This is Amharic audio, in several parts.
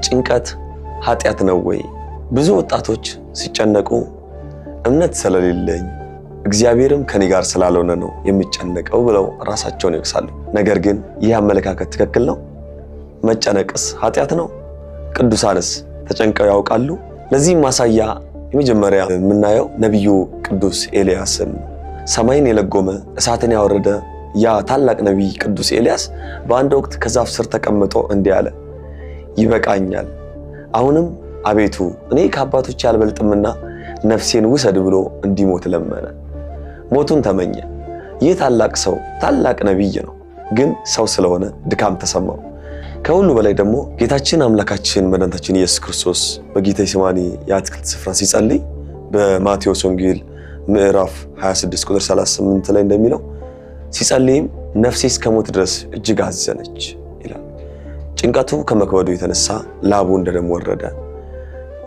ጭንቀት ኃጢአት ነው ወይ? ብዙ ወጣቶች ሲጨነቁ እምነት ስለሌለኝ እግዚአብሔርም ከኔ ጋር ስላልሆነ ነው የሚጨነቀው ብለው ራሳቸውን ይወቅሳሉ። ነገር ግን ይህ አመለካከት ትክክል ነው? መጨነቅስ ኃጢአት ነው? ቅዱሳንስ ተጨንቀው ያውቃሉ? ለዚህም ማሳያ የመጀመሪያ የምናየው ነቢዩ ቅዱስ ኤልያስን። ሰማይን የለጎመ እሳትን ያወረደ ያ ታላቅ ነቢይ ቅዱስ ኤልያስ በአንድ ወቅት ከዛፍ ስር ተቀምጦ እንዲህ አለ፣ ይበቃኛል፣ አሁንም አቤቱ እኔ ከአባቶቼ አልበልጥምና ነፍሴን ውሰድ ብሎ እንዲሞት ለመነ። ሞቱን ተመኘ። ይህ ታላቅ ሰው ታላቅ ነቢይ ነው፣ ግን ሰው ስለሆነ ድካም ተሰማው። ከሁሉ በላይ ደግሞ ጌታችን አምላካችን መድኃኒታችን ኢየሱስ ክርስቶስ በጌቴሴማኒ የአትክልት ስፍራ ሲጸልይ በማቴዎስ ወንጌል ምዕራፍ 26 ቁጥር 38 ላይ እንደሚለው ሲጸልይም ነፍሴ እስከ ሞት ድረስ እጅግ አዘነች ይላል። ጭንቀቱ ከመክበዱ የተነሳ ላቡ እንደ ደም ወረደ።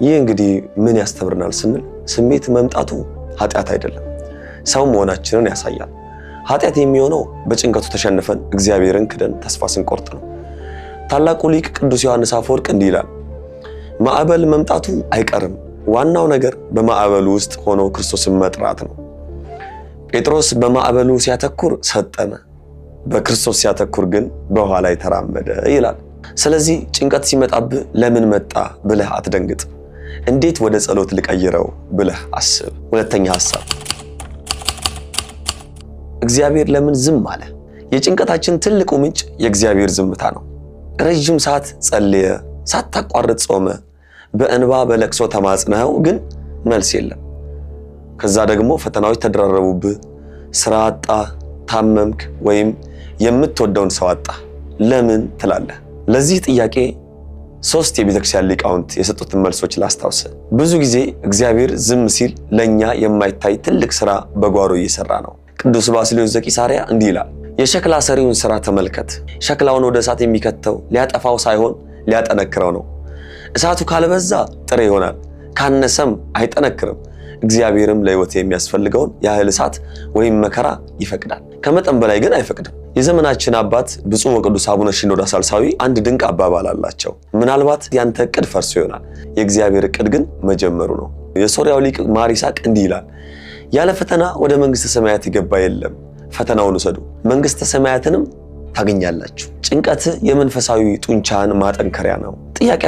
ይህ እንግዲህ ምን ያስተምረናል ስንል ስሜት መምጣቱ ኃጢአት አይደለም፣ ሰው መሆናችንን ያሳያል። ኃጢአት የሚሆነው በጭንቀቱ ተሸንፈን እግዚአብሔርን ክደን ተስፋ ስንቆርጥ ነው። ታላቁ ሊቅ ቅዱስ ዮሐንስ አፈወርቅ እንዲህ ይላል፣ ማዕበል መምጣቱ አይቀርም፣ ዋናው ነገር በማዕበሉ ውስጥ ሆኖ ክርስቶስን መጥራት ነው። ጴጥሮስ በማዕበሉ ሲያተኩር ሰጠመ፣ በክርስቶስ ሲያተኩር ግን በውኃ ላይ ተራመደ ይላል። ስለዚህ ጭንቀት ሲመጣብህ ለምን መጣ ብለህ አትደንግጥ። እንዴት ወደ ጸሎት ልቀይረው ብለህ አስብ። ሁለተኛ ሐሳብ፣ እግዚአብሔር ለምን ዝም አለ? የጭንቀታችን ትልቁ ምንጭ የእግዚአብሔር ዝምታ ነው። ረዥም ሰዓት ጸልየ፣ ሳታቋርጥ ጾመ፣ በእንባ በለቅሶ ተማጽነኸው ግን መልስ የለም። ከዛ ደግሞ ፈተናዎች ተደራረቡብህ፣ ስራ አጣ፣ ታመምክ፣ ወይም የምትወደውን ሰው አጣ። ለምን ትላለህ? ለዚህ ጥያቄ ሶስት የቤተክርስቲያን ሊቃውንት የሰጡትን መልሶች ላስታውስ። ብዙ ጊዜ እግዚአብሔር ዝም ሲል ለእኛ የማይታይ ትልቅ ስራ በጓሮ እየሰራ ነው። ቅዱስ ባስልዮስ ዘቂሳርያ እንዲህ ይላል፣ የሸክላ ሰሪውን ስራ ተመልከት። ሸክላውን ወደ እሳት የሚከተው ሊያጠፋው ሳይሆን ሊያጠነክረው ነው። እሳቱ ካልበዛ ጥሬ ይሆናል፣ ካነሰም አይጠነክርም። እግዚአብሔርም ለሕይወት የሚያስፈልገውን ያህል እሳት ወይም መከራ ይፈቅዳል። ከመጠን በላይ ግን አይፈቅድም። የዘመናችን አባት ብፁዕ ወቅዱስ አቡነ ሽኖዳ ሳልሳዊ አንድ ድንቅ አባባል አላቸው። ምናልባት ያንተ እቅድ ፈርሶ ይሆናል፣ የእግዚአብሔር እቅድ ግን መጀመሩ ነው። የሶርያው ሊቅ ማር ይስሐቅ እንዲህ ይላል፣ ያለ ፈተና ወደ መንግሥተ ሰማያት የገባ የለም። ፈተናውን ውሰዱ፣ መንግሥተ ሰማያትንም ታገኛላችሁ። ጭንቀት የመንፈሳዊ ጡንቻን ማጠንከሪያ ነው። ጥያቄ